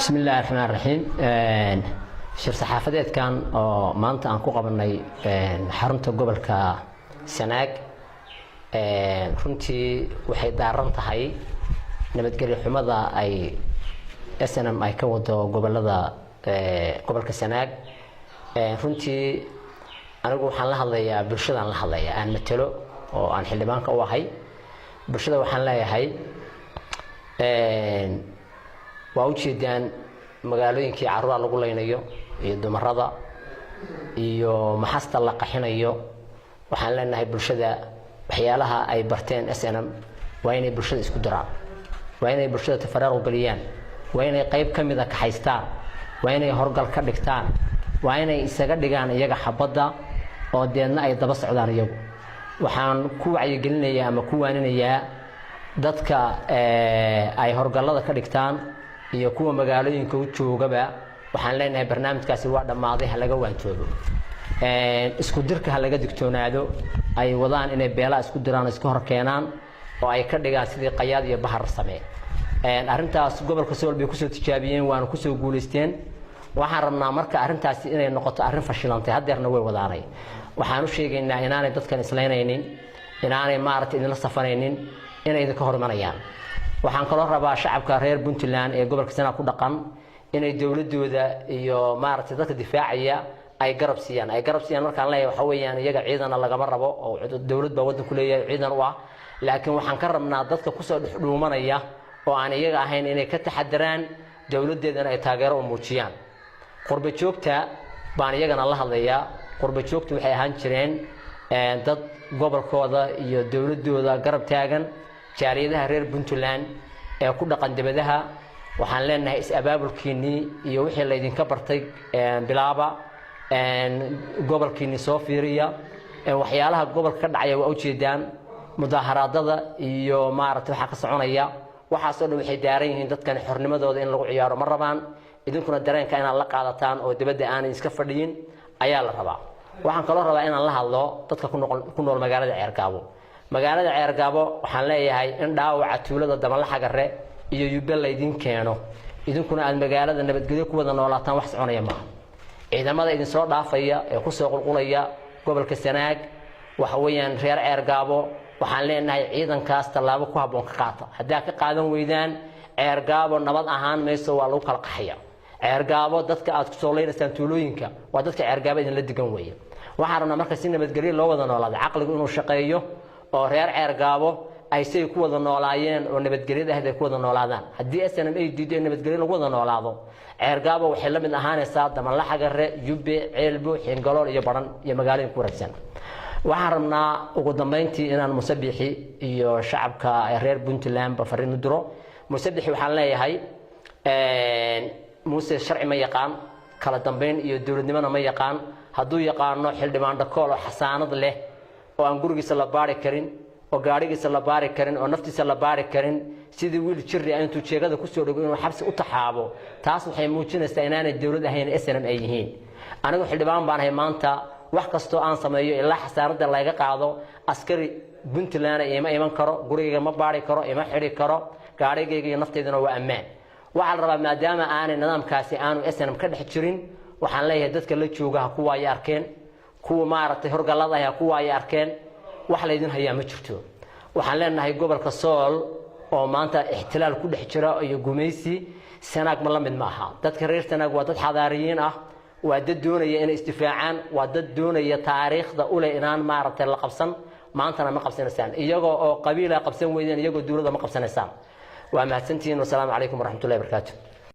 Bismi Illaahi Raxmaan Raxiim. Shir saxaafadeedkan oo maanta aan ku qabanay xarunta gobolka Sanaag runtii waxay daaran tahay nabadgelyo xumada ay SNM ay ka wado gobolada gobolka Sanaag. Runtii anigu waxaan la hadlayaa bulshadaan la hadlayaa aan matalo oo aan xildhibaanka u ahay. Bulshada waxaan leeyahay, waa ujeedaan magaalooyinkii carruura lagu leynayo iyo dumarada iyo maxasta la qaxinayo. Waxaan leenahay bulshada, waxyaalaha ay barteen SNM waa inay bulshada isku diraan, waa inay bulshada tafaraaruq geliyaan, waa inay qayb ka mida kaxaystaan, waa inay horgal ka dhigtaan, waa inay isaga dhigaan iyaga xabadda oo deedna ay daba socdaan iyagu. Waxaan ku wacyigelinayaa ama ku waaninayaa dadka ay horgallada ka dhigtaan iyo kuwa magaalooyinka u joogaba. Waxaan leenahay, barnaamijkaasi waa dhammaaday, ha laga waantoobo, isku dirka ha laga digtoonaado ay wadaan, inay beelaha isku diraan, iska hor keenaan oo ay ka dhigaan sidii qayaad iyo bahar samee. Arrintaas gobolka Sool bay kusoo tijaabiyeen, waana kusoo guulaysteen. Waxaan rabnaa marka arrintaasi inay noqoto arrin fashilantay. Haddeerna way wadaanay. Waxaan u sheegaynaa inaanay dadkan islaynaynin, inaanay maaragtay idinla safanaynin, inay idinka hor imanayaan. Waxaan kaloo rabaa shacabka reer Puntland ee gobolka Sanaag ku dhaqan inay dowladooda iyo maaragtay dadka difaacaya ay garab siiyaan. Ay garab siiyaan markaan leeyahay, waxa weeyaan iyaga ciidana lagama rabo oo dowlad baa waddanku leeyahay ciidan u ah, laakiin waxaan ka rabnaa dadka kusoo dhexdhuumanaya oo aan iyaga ahayn inay ka taxadaraan, dowladdeedana ay taageero u muujiyaan. Qurba joogta baan iyagana la hadlayaa. Qurba joogta waxay ahaan jireen dad gobolkooda iyo dowladooda garab taagan. Jaaliyadaha reer Puntland ee ku dhaqan dibadaha waxaan leenahay, is-abaabulkiinnii iyo wixii laydinka bartay bilaaba, gobolkiinni soo fiiriya. Waxyaalaha gobolka ka dhacaya waa ujeedaan, mudaaharaadada iyo maaragtay waxaa ka soconaya. Waxaasoo dhan waxay daaran yihiin dadkan xornimadooda in lagu ciyaaro ma rabaan. Idinkuna dareenka inaad la qaadataan oo dibadda aanay iska fadhiyin ayaa la rabaa. Waxaan kaloo rabaa inaan la hadlo dadka ku nool magaalada Ceergaabo. Magaalada Ceergaabo waxaan leeyahay, in dhaawaca tuulada Dabanlaxagare iyo Yube laydin keeno, idinkuna aad magaalada nabadgelyo ku wada noolaataan, wax soconaya maaha. Ciidamada idinsoo dhaafaya ee kusoo qulqulaya gobolka Sanaag, waxa weeyaan reer Ceergaabo waxaan leenahay, ciidankaas tallaabo ku habboon ka qaata. Haddaa ka qaadan weydaan, Ceergaabo nabad ahaan mayso, waa lagu kala qaxaya. Ceergaabo dadka aad kusoo leynaysaan tuulooyinka waa dadka Ceergaabo idinla degan weeye. Waxaan rabnaa marka si nabadgelyo loo wada noolaado, caqligu inuu shaqeeyo oo reer Ceergaabo ay say ku wada noolaayeen oo nabadgelyada ahayd ay ku wada noolaadaan. Haddii SNM ay diido in nabadgelyo lagu wada noolaado, Ceergaabo waxay la mid ahaanaysaa Damanlaxagare, Yube, Ceelbo, Xiingalool iyo Baran iyo magaalooyin ku wareegsan. Waxaan rabnaa ugu dambeyntii inaan Musabixi iyo shacabka reer Puntland ba fariin u diro. Musabixi waxaan leeyahay, Muuse sharci ma yaqaan, kala dambeyn iyo dowladnimona ma yaqaan. Hadduu yaqaano, xildhibaan Dhakool oo xasaanad leh oo aan gurigiisa la baari karin oo gaadhigiisa la baari karin oo naftiisa la baari karin, sidii wiil jiri ah intuu jeegada kusoo dhago inuu xabsi u taxaabo, taas waxay muujinaysaa inaanay dowlad ahayn, SNM ay yihiin. Anigu xildhibaan baan ahay maanta. Wax kastoo aan sameeyo ilaa xasaanada layga qaado, askari Puntland ima iman karo, gurigayga ma baari karo, ima xidhi karo, gaadhigayga iyo nafteyduna waa ammaan. Waxaa la rabaa, maadaama aanay nidaamkaasi aanu SNM ka dhex jirin, waxaan leeyahay dadka la jooga ha kuwa ay arkeen, kuwa maaragtay horgallada ah ha kuwa ay arkeen, wax laydin hayaa ma jirto. Waxaan leenahay, gobolka Sool oo maanta ixtilaal ku dhex jira iyo gumaysi, Sanaag ma la mid ma aha. Dadka reer Sanaag waa dad xadaariyiin ah, waa dad doonaya inay isdifaacaan, waa dad doonaya taariikhda uleh inaan maaragtay la qabsan. Maantana ma qabsanaysaan. Iyagoo oo qabiila qabsan weydeen, iyagoo dowladda ma qabsanaysaan. Waa mahadsantihiin. Wasalaamu calaykum waraxmatullahi barakaatu.